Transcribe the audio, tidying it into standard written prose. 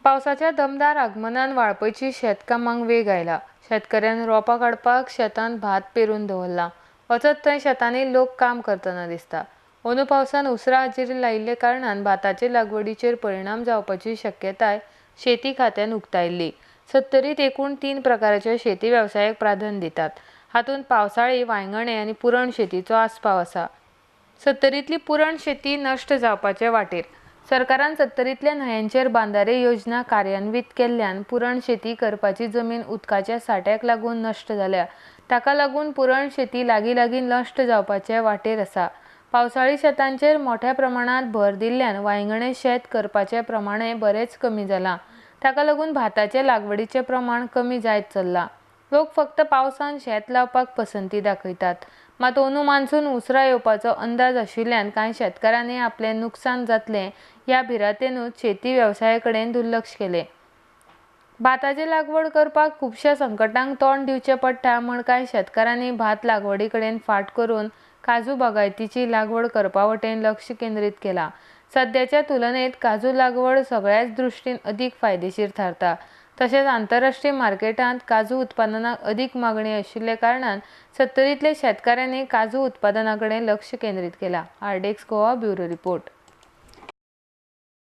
पावसाच्या दमदार आगमनान वाळपयची शेतकामांक वेग आयला. शेतकऱ्यान रोंपां काडपाक शेतांत भात पेरून दवरलां. वचत थंय शेतांनी लोक काम करतना दिसता. अंदूं पावसान उसरां हाजेरी लायिल्ले कारणान भाताचे लागवडीचेर परिणाम जावपाची शक्यताय शेती खात्यान उक्तायिल्ली. सत्तरींत एकूण तीन प्रकाराच्या शेती वेवसायाक प्राधान्य दितात. हातूंत पावसाळी, वांयगणे आनी पुरण शेतीचो आस्पाव आसा. सत्तरींतली पुरण शेती नश्ट जावपाचे वाटेर. सरकारान सत्तरींतल्या न्हंयांचेर बांदारे योजना कार्यान्वीत केल्ल्यान पुरण शेती करपाची जमीन उदकाच्या सांठ्याक लागून नश्ट जाल्या. ताका लागून पुरण शेती लागीं लागीं नश्ट जावपाचे वाटेर आसा. पावसाळी शेतांचेर मोठ्या प्रमाणांत भर दिल्ल्यान वांयगणें शेत करपाचें प्रमाणय बरेंच कमी जालां. ताका लागून भाताचे लागवडीचें प्रमाण कमी जायत चल्लां. लोक फक्त पावसांत शेत लावपाक पसंती दाखयतात. मात अंदूं मान्सून उसरां येवपाचो अंदाज आशिल्ल्यान कांय शेतकारांनी आपलें नुकसान जातलें ह्या भिरांतेनूच शेती वेवसाया कडेन दुर्लक्ष केलें. भाताची लागवड करपाक खुबश्या संकटांक तोंड दिवचें पडटा म्हूण कांय शेतकारांनी भात लागवडी कडेन फाट करून काजू बागायतीची लागवड करपा वटेन लक्ष केंद्रीत केलां. सद्याच्या तुलनेत काजू लागवड सगळ्याच दृश्टीन अदीक फायदेशीर थारता. तशेंच आंतरराष्ट्रीय मार्केटांत काजू उत्पादनाक अदीक मागणी आशिल्ले कारणान सत्तरींतल्या शेतकारांनी काजू उत्पादना कडेन लक्ष केंद्रीत केलां. RDX Goa bureau report.